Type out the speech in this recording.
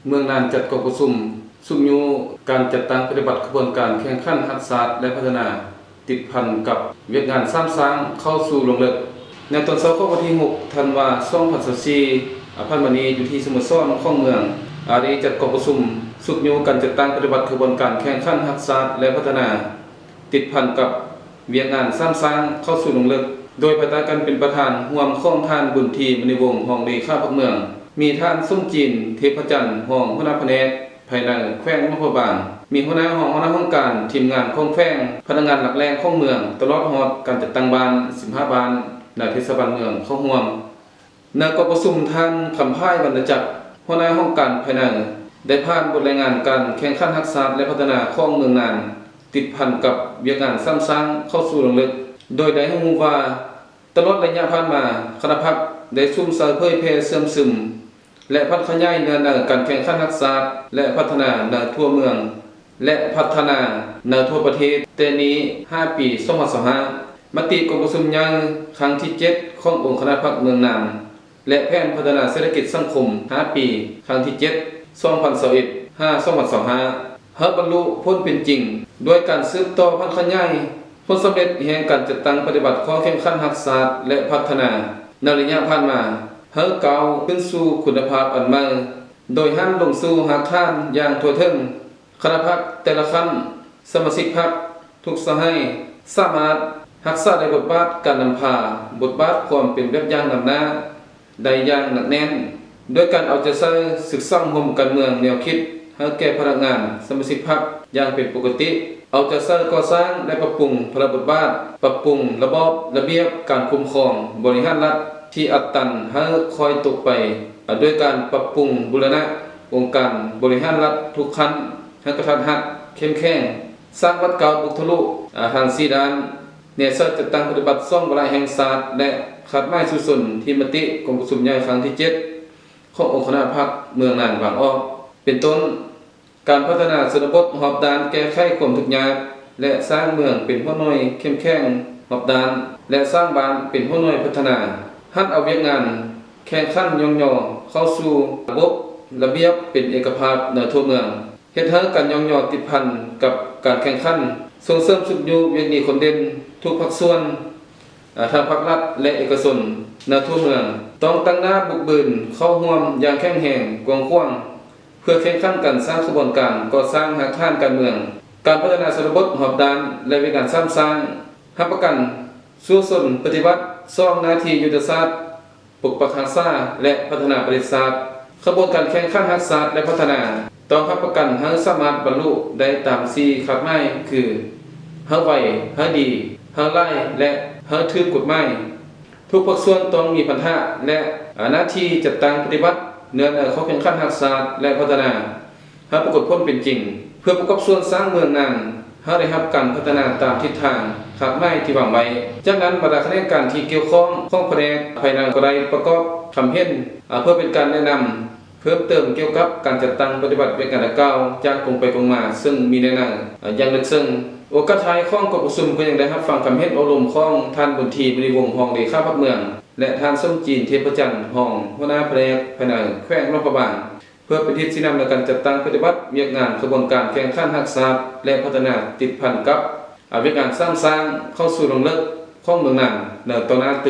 ເມືອງນ່ານຈັດກອງປະຊຸມຊຸກຍູ້ການຈັດຕັ້ງປະຕິບັດຂະບວນການແຂ່ງຂັນຮັກຊາດ ແລະ ພັດທະນາ ຕິດພັນກັບວຽກງານສາມສ້າງເຂົ້າສູ່ລົງເລິກ. ໃນຕອນເຊົ້າຂອງວັນທີຫົກ ທັນວາ ສອງພັນຊາວສີ່ ອາ ຜ່ານມານີ້ ຢູ່ທີ່ສະໂມສອນຂອງເມືອງ ອາ ໄດ້ຈັດກອງປະຊຸມຊຸກຍູ້ການຈັດຕັ້ງປະຕິບັດຂະບວນການແຂ່ງຂັນຮັກຊາດ ແລະ ພັດທະນາ ຕິດພັນກັບວຽກງານສາມສ້າງເຂົ້າສູ່ລົງເລິກ ໂດຍພາຍໃຕ້ການເປັນປະທານຮ່ວມຂອງທ່ານ ບຸນທີ ມະນີວົງ ຮອງເລຂາພັກເມືອງ, ມີທ່ານ ສົມຈີນ ເທບພະຈັນ ຮອງຫົວໜ້າພະແນກພາຍໃນແຂວງຫຼວງພະບາງ, ມີຫົວໜ້າຫ້ອງ, ຫົວໜ້າຫ້ອງການ, ທີມງານຂອງແຂວງ, ພະນັກງານຫຼັກແຫຼ່ງຂອງເມືອງ, ຕະຫຼອດຮອດການຈັດຕັ້ງບ້ານສິບຫ້າບ້ານໃນເທດສະບານເມືອງເຂົ້າຮ່ວມ. ໃນກອງປະຊຸມ ທ່ານ ຄຳພາຍ ວັນນະຈັກ ຫົວໜ້າຫ້ອງການພາຍໃນ ໄດ້ຜ່ານບົດລາຍງານການແຂ່ງຂັນຮັກຊາດ ແລະ ພັດທະນາຂອງເມືອງນ່ານ ຕິດພັນກັບວຽກງານສາມສ້າງເຂົ້າສູ່ລົງເລິກ ໂດຍໄດ້ໃຫ້ຮູ້ວ່າ ຕະຫຼອດໄລຍະຜ່ານມາ ຄະນະພັກໄດ້ສຸມໃສ່ເຜີຍແຜ່ເຊື່ອມຊຶມ ແລະ ຜັນຂະຫຍາຍເນື້ອໃນການແຂ່ງຂັນຮັກຊາດ ແລະ ພັດທະນາໃນທົ່ວເມືອງ ແລະ ພັດທະນາໃນທົ່ວປະເທດ ແຕ່ນີ້ຫາປີສອງພັນຊາວຫ້າ ມະຕິກອງປະຊຸມໃຫຍ່ຄັ້ງທີເຈັດ ຂອງອົງຄະນະພັກເມືອງນ່ານ ແລະ ແຜນພັດທະນາເສດຖະກິດສັງຄົມຫ້າປີ ຄັ້ງທີເຈັດ ສອງພັນຊາວເອັດ ຫາ ສອງພັນຊາວຫ້າ ໃຫ້ບັນລຸຜົນເປັນຈິງ ດ້ວຍການສືບຕໍ່ຜັນຂະຫຍາຍຜົນສຳເລັດແຫ່ງການຈັດຕັ້ງປະຕິບັດຂໍ້ແຂ່ງຂັນຮັກຊາດ ແລະ ພັດທະນາໃນໄລຍະຜ່ານມາ ໃຫ້ກ້າວຂຶ້ນສູ່ຄຸນນະພາບອັນໃໝ່ ໂດຍຫັນລົງສູ່ຮາກຖານຢ່າງທົ່ວເຖິງ. ຄະນະພັກແຕ່ລະຂັ້ນ, ສະມາຊິກພັກທຸກສະໄຫ ສາມາດຮັກສາໄດ້ບົດບາດການນຳພາ, ບົດບາດຄວາມເປັນແບບຢ່າງນຳໜ້າໄດ້ຢ່າງໜັກແໜ້ນ ດ້ວຍການເອົາໃຈໃສ່ສຶກສາອົບຮົມການເມືອງແນວຄິດໃຫ້ແກ່ພະນັກງານສະມາຊິກພັກຢ່າງເປັນປົກກະຕິ, ເອົາໃຈໃສ່ກໍ່ສ້າງ ແລະ ປັບປຸງພາລະບົດບາດ, ປັບປຸງລະບອບລະບຽບການຄຸ້ມຄອງບໍລິຫານລັດທີ່ອັດຕັນໃຫ້ຄ່ອຍຕົກໄປ ດ້ວຍການປັບປຸງບູລະນະອົງການບໍລິຫານລັດທຸກຂັ້ນໃຫ້ກະທັດຮັດ, ເຂັ້ມແຂງ, ສ້າງວັດເກົ່າບຸກທະລຸ ອາ ທັງສີ່ດ້ານ, ແນໃສ່ຈັດຕັ້ງປະຕິບັດສອງວາລະແຫ່ງຊາດ ແລະ ຄາດໝາຍສູ້ຊົນທີ່ມະຕິກອງປະຊຸມໃຫຍ່ຄັ້ງທີເຈັດ ຂອງອົງຄະນະພັກເມືອງນ່ານວາງອອກ ເປັນຕົ້ນ ການພັດທະນາຊົນນະບົດຮອບດ້ານ, ແກ້ໄຂຄວາມທຸກຍາກ ແລະ ສ້າງເມືອງເປັນຫົວໜ່ວຍເຂັ້ມແຂງຮອບດ້ານ ແລະ ສ້າງບ້ານເປັນຫົວໜ່ວຍພັດທະນາ, ຫັນເອົາວຽກງານແຂ່ງຂັນຍ້ອງຍໍເຂົ້າສູ່ລະບົບລະບຽບເປັນເອກະພາບໃນທົ່ວເມືອງ, ເຮັດໃຫ້ການຍ້ອງຍໍຕິດພັນກັບການແຂ່ງຂັນ, ສົ່ງເສີມຊຸກຍູ້ວຽກດີຄົນເດັ່ນທຸກພາກສ່ວນ ອາ ທັງພາກລັດ ແລະ ເອກະຊົນໃນທົ່ວເມືອງ ຕ້ອງຕັ້ງໜ້າບຸກບືນເຂົ້າຮ່ວມຢ່າງແຂງແຮງກວ້າງຂວາງ ເພື່ອແຂ່ງຂັນກັນສ້າງຂະບວນການກໍ່ສ້າງຮາກຖານການເມືອງ, ການພັດທະນາຊົນນະບົດຮອບດ້ານ ແລະ ວຽກງານສາມສ້າງ, ຮັບປະກັນສູ້ຊົນປະຕິວັດສອງໜ້າທີ່ຍຸດທະສາດ ປົກປັກຮັກສາ ແລະ ພັດທະນາປະເທດຊາດ. ຂະບວນການແຂ່ງຂັນຮັກຊາດ ແລະ ພັດທະນາ ຕ້ອງຮັບປະກັນໃຫ້ສາມາດບັນລຸໄດ້ຕາມສີ່ຄາດໝາຍຄື ໃຫ້ໄວ, ໃຫ້ດີ, ໃຫ້ຫຼາຍ ແລະ ໃຫ້ຖືກກົດໝາຍ. ທຸກພາກສ່ວນຕ້ອງມີພັນທະ ແລະ ໜ້າທີ່ຈັດຕັ້ງປະຕິບັດເນື້ອໃນຂໍ້ແຂ່ງຂັນຮັກຊາດ ແລະ ພັດທະນາ ໃຫ້ປາກົດຜົນເປັນຈິງ ເພື່ອປະກອບສ່ວນສ້າງເມືອງນັ້ນໃຫ້ໄດ້ຮັບການພັດທະນາຕາມທິດທາງຄາດໝາຍທີ່ວາງໄວ້. ຈາກນັ້ນ ບັນດາຂະແໜງການທີ່ກ່ຽວຂ້ອງຂອງພະແນກພາຍໃນກໍໄດ້ປະກອບຄຳເຫັນ ເພື່ອເປັນການແນະນຳເພີ່ມເຕີມກ່ຽວກັບການຈັດຕັ້ງປະຕິບັດວຽກງານດັ່ງກ່າວຢ່າງກົງໄປກົງມາ ເຊິ່ງມີເນື້ອໃນຢ່າງເລິກເຊິ່ງ. ໂອກາດທ້າຍຂອງກອງປະຊຸມກໍຍັງໄດ້ຮັບຟັງຄຳເຫັນໂອ້ລົມຂອງທ່ານ ບຸນທີ ມະນີວົງ ຮອງເລຂາພັກເມືອງ ແລະ ທ່ານ ສົມຈີນ ເທບພະຈັນ ຮອງຫົວໜ້າພະແນກພາຍໃນແຂວງຫຼວງພະບາງ ເພື່ອເປັນທິດຊີ້ນຳໃນການຈັດຕັ້ງປະຕິບັດວຽກງານຂະບວນການແຂ່ງຂັນຮັກຊາດ ແລະ ພັດທະນາ ຕິດພັນກັບ ອາ ວຽກງານສາມສ້າງເຂົ້າສູ່ລົງເລິກຂອງເມືອງນ່ານໃນຕໍ່ໜ້າຕື່ມ.